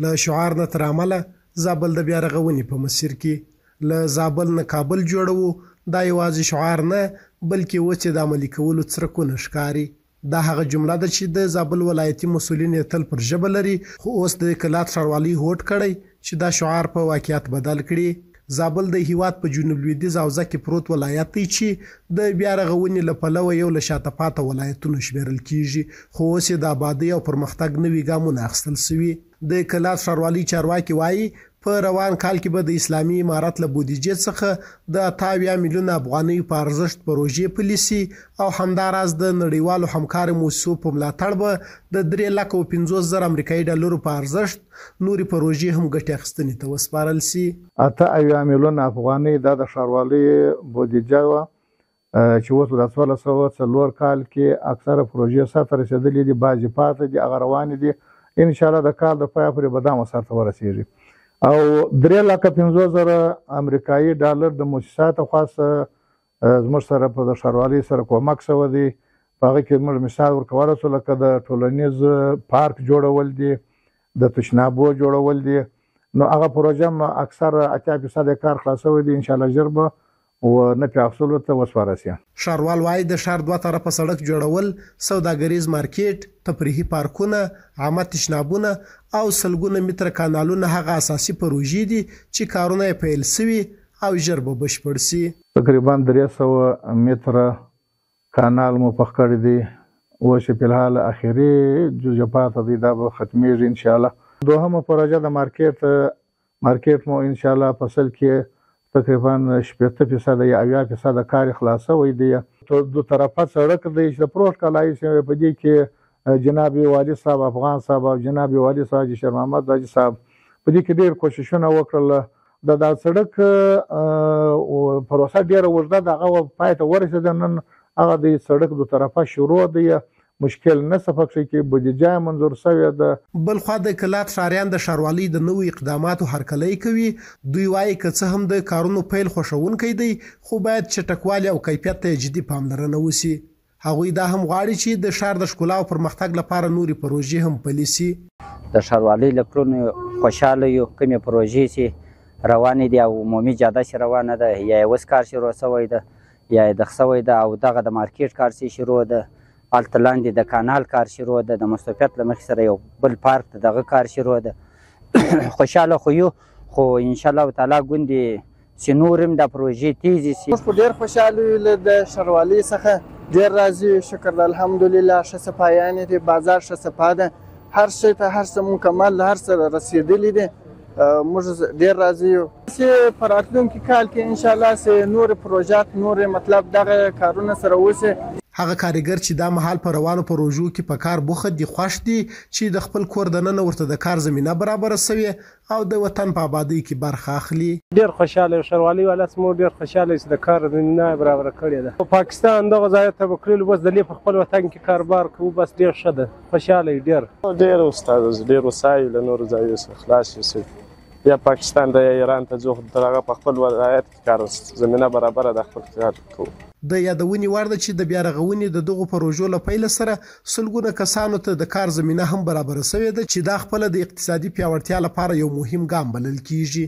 له شعار نه تر عمله، زابل د بیا رغونې په مسیر کې. له زابل نه کابل جوړوو، دا یوازې شعار نه، بلکې اوس یې د عملي کولو څرکونه ښکاري. دا هغه جمله ده چې د زابل ولایتي مسؤلین یې تل پر ژبه لري، خو اوس د کلات ښاروالۍ هوډ کړی چې دا شعار په واقعیت بدل کړي. زابل د هیواد په جنوب لویدیځه حوزه کې پروت ولایت دی چې د بیا رغونې له پلوه یو له شاته پاته ولایتونو شمېرل کیږي، خو اوس یې د ابادۍ او پرمختګ نوي ګامونه اخیستل شوي. د کلات ښاروالۍ چارواکي وايي، په روان کال کې به د اسلامي امارت له بودیجې څخه د 78 میلیونه افغانیو په ارزښت پروژې پلي شي او همداراز د نړیوالو همکارو موسسو په ملاتړ به د 3,50,000 امریکایي ډالرو په ارزښت نورې پروژې هم ګټې اخیستنې ته وسپارل شي. 78 میلیونه افغانۍ دا د ښاروالۍ بودیجه وه چې اوس په دا 1404 کال کې اکثره پروژې سرته رسېدلې دي، بعضې پاتې دي، هغه روانې دي. انشاءالله د کال د پایه پورې به دا هم سرته ورسېږي. او 3,50,000 امریکایي ډالر د موسساتو خوا څخه زموږ سره په د ښاروالۍ سره کومک شوی دی. په هغه کې موږ مثال ورکولی شو، لکه د ټولنیز پارک جوړول دي، د تشنابو جوړول دي. نو هغه پروژه هم اکثره 80% یې کار خلاص شوی دی، انشاءالله ژر به و نه پې اخیستلو ته وسپارل شي. ښاروال وايي، د ښار دوه طرفه سړک جوړول، سوداګریز مارکېټ، تفریحي پارکونه، عامه تشنابونه او سلګونه متره کانالونه هغه اساسي پروژې دي چې کارونه یې پیل شوي او ژر به بشپړ شي. تقریبا 300 متره کانال مو پخ کړی دی، اوس یې فی الحال اخري جزء پاته دی، دا به ختمېږي انشاءالله. دوهمه پروژه د مارکېټ مو انشاءالله په سل کې تقریبا 60% یا 70% کار یې خلاص شوی دی. دو طرفه سړک دی چې د پروت کال راهیسې په دې کې جناب والي صاحب افغان صاحب او جناب والي صاحب حاجي شیر محمد حاجي صاحب په دې کې ډېر کوششونه وکړل. د دا سړک پروسه ډېره اوږده ده، هغه پای ته ورسېده. نن هغه د سړک دو طرفه شروع دی، مشکل نشته پکښې کې، بودیجه یې منظور شوې ده. بلخوا د کلات ښاریان د ښاروالۍ د نویو اقداماتو هرکلی کوي. دوی وایي، که څه هم د کارونو پیل خوښوونکی دی، خو باید چټکوالي او کیفیت ته یې جدي پاملرنه وشي. هغوی دا هم غواړي چې د ښار د ښکلا او پرمختګ لپاره نورې پروژې هم پلي شي. د ښاروالۍ له کړنو خوشحاله یو، کومې پروژې چې روانې دي او عمومي جاده چې روانه ده، یا یې اوس کار شروع شوی ده یا یې دغ شوی ده، او دغه د مارکیټ کار چې شروع ده، هلته لاندې د کانال کار شروع ده، د مستوفیت له مخې سره یو بل پارک د دغه کار شروع ده. خوشحاله خو یو، خو انشاءالله تعالی ګوندې چې نور هم دا پروژې تیزې شي. موږ خو ډېر خوشحاله یو له د ښاروالۍ څخه، ډېر راضي یو، شکر ده الحمدلله. ښه صفایانې دي، بازار ښه صفا ده، هر شی ته هر څه مکمل، هر څه رسېدلي دي. موږ ډېر راضي یو چې په راتلونکي کال کې انشاءالله چې نورې پروژات، نورې مطلب دغه کارونه سره وشي. هغه کاریګر چې دا مهال په روانو پروژو کې په کار بوخت دي، خوښ دي چې د خپل کور دننه ورته د کار زمینه برابره شوې او د وطن په ابادۍ کې برخه اخلي. ډېر خوشحاله یو، ښاروالۍ والا څخه موږ ډېر خوشحاله یو چې د کار زمینه یې برابره کړې ده. په پاکستان دغه ځای ته به کړلو، بس د لې په خپل وطن کې کاروبار کوو، بس ډېر ښه ده، خوشحاله یو ډېر. ډېر استاد ډېر هوسا یو، له نورو ځایونو څخه خلاص یو، یا پاکستان ته یا ایران ته ځو، خو تر هغه په خپل ولایت کې کار زمینه برابره ده، خپل کار کوو. د یادونې وړ ده چې د بیا رغونې د دغو پروژو له پیله سره سلګونه کسانو ته د کار زمینه هم برابره شوې ده چې دا خپله د اقتصادي پیاوړتیا لپاره یو مهم ګام بلل کیږي.